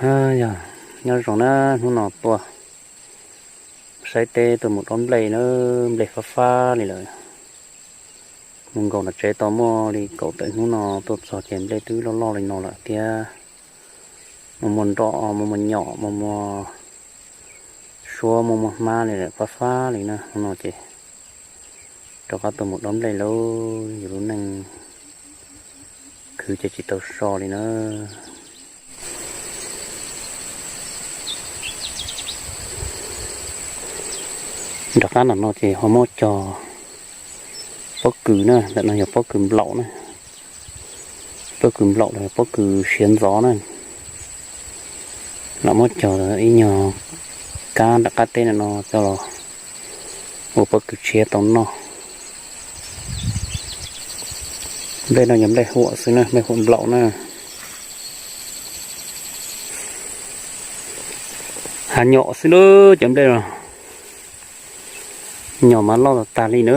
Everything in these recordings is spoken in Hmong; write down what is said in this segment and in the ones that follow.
Yog, nyob zoo na, hnub no tuaj saib teb tuaj mus dob nplej na, nplej fab fab li lawm. Mus nkaum tom tsev tau muaj li kaum tawm hnub no tuaj txog ces nplej twb loj loj li no lawm thiab. Muaj muaj nroj, muaj muaj nyom, muaj muaj suab, muaj muaj hmab li lawm, fab fab li na. Hnub no ces rov qab tuaj mus dob nplej lauj, yus lub neej khwv ces tsis tau so li na. Nram qab nram no ces ho muab cog pob kws na, ntawm no yog pob kws nplaum na, pob kws nplaum los yog pob kws siav ntxov na. Los muab cog ib nyuag kab nram qab teb no coj los ua pob kws tshiab tau noj. Nplej no yog nplej huam xwb na, nplej huam nplaum na. Hav nyom xwb na, cov nplej no nyom mas loj tas tas li na.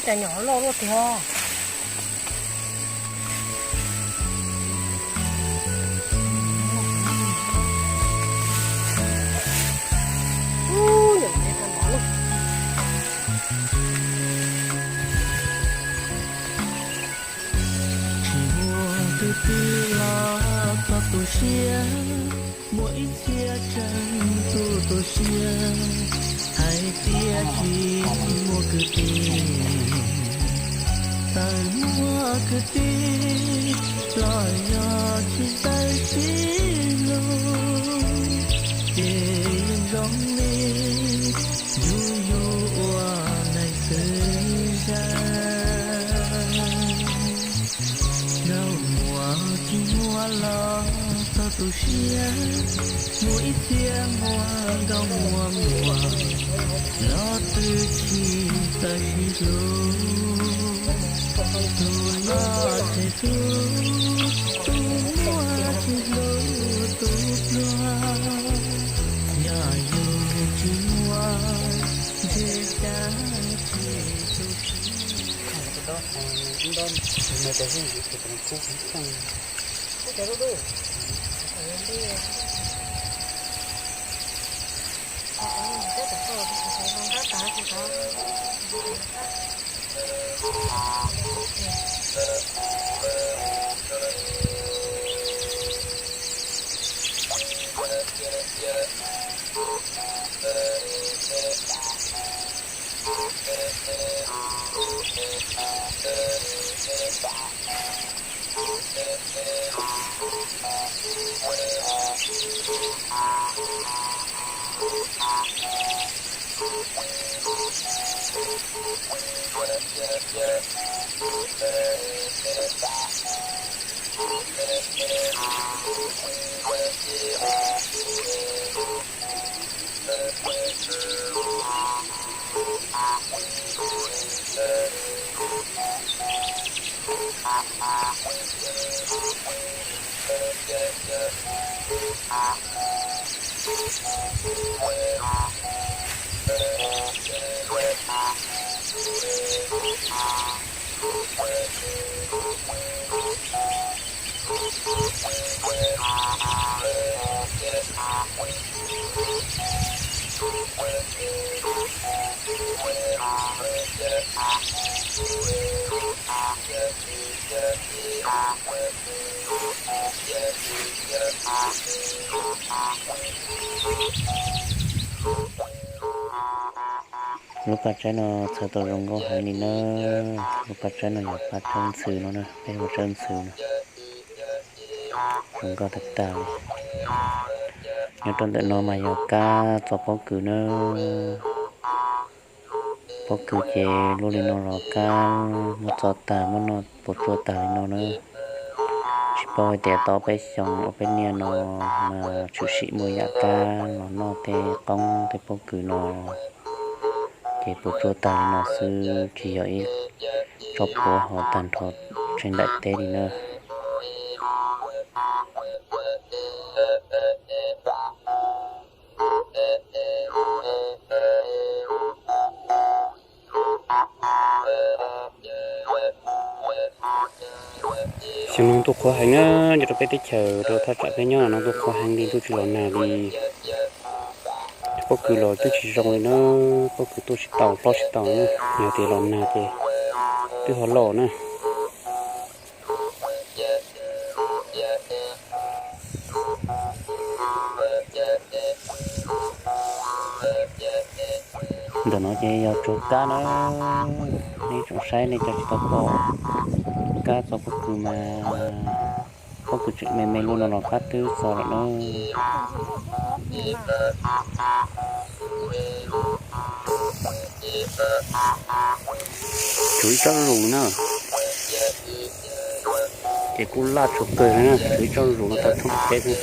Cov nyom loj luaj tiag. Tsis muaj kwv tij los txhob tu siab, muaj ib txhia tseem tu tu siab, hais tias tsis muaj kwv tij. Txawm muaj kwv tij los yog tsis txawj sib hlub, ces zoo li yus yus ua neeg twg zaj. Nkauj muam tsis muaj los txhob tu siab, muaj ib txhia muaj nkauj muam muaj los twb tsis txawj sib hlub. Tus loj tseg tus, tus muaj tsis hlub tus pluag. Yog yus tsis muaj, ntshe cas tsis tu siab. Lub paj tsaib no txhawv tau zoo nkauj heev li na. Lub paj tsaib no yog paj tsaib ntxhw no na, peb hu tsaib ntxhw no. Zoo nkauj tag tag li. Nyob rau ntawm no mas yog kab txo pob kws na. Pob kws ces luaj li no los kab muab txo tag muab noj puas tsuaj tag li no na. Tsis paub hais tias tau ob peb xyoos ob peb niaj no mas tshwm sim muaj yam kab los noj tej qoob tej pob kws no, ces puas tsuaj tag li no xwb, tsis yog ib tsob puav hov tag nrho tsev nplaim teb li na. Xyoo no ntuj qhuav heev na, nyob rau peb teb chaws rau thaj tsam peb nyob no ntuj qhuav heev li, ntuj tsis los nag li. Pob kws los twb tsis zoo li na, pob kws tuaj tsis tau hlob tsis tau na, yog tias los nag ces twb ho loj na. Ntawm no ces yog tsuag kab na, nej tsoom saib nej cov tsis tau pom kab txo pob kws mas, pob kws tseem me me luaj no los kab twb txo lawm na. Tsuas ib tsob zus na, ces kuj laj tshua kawg na, tsuas ib tsob zus no tau thoob teb xwb.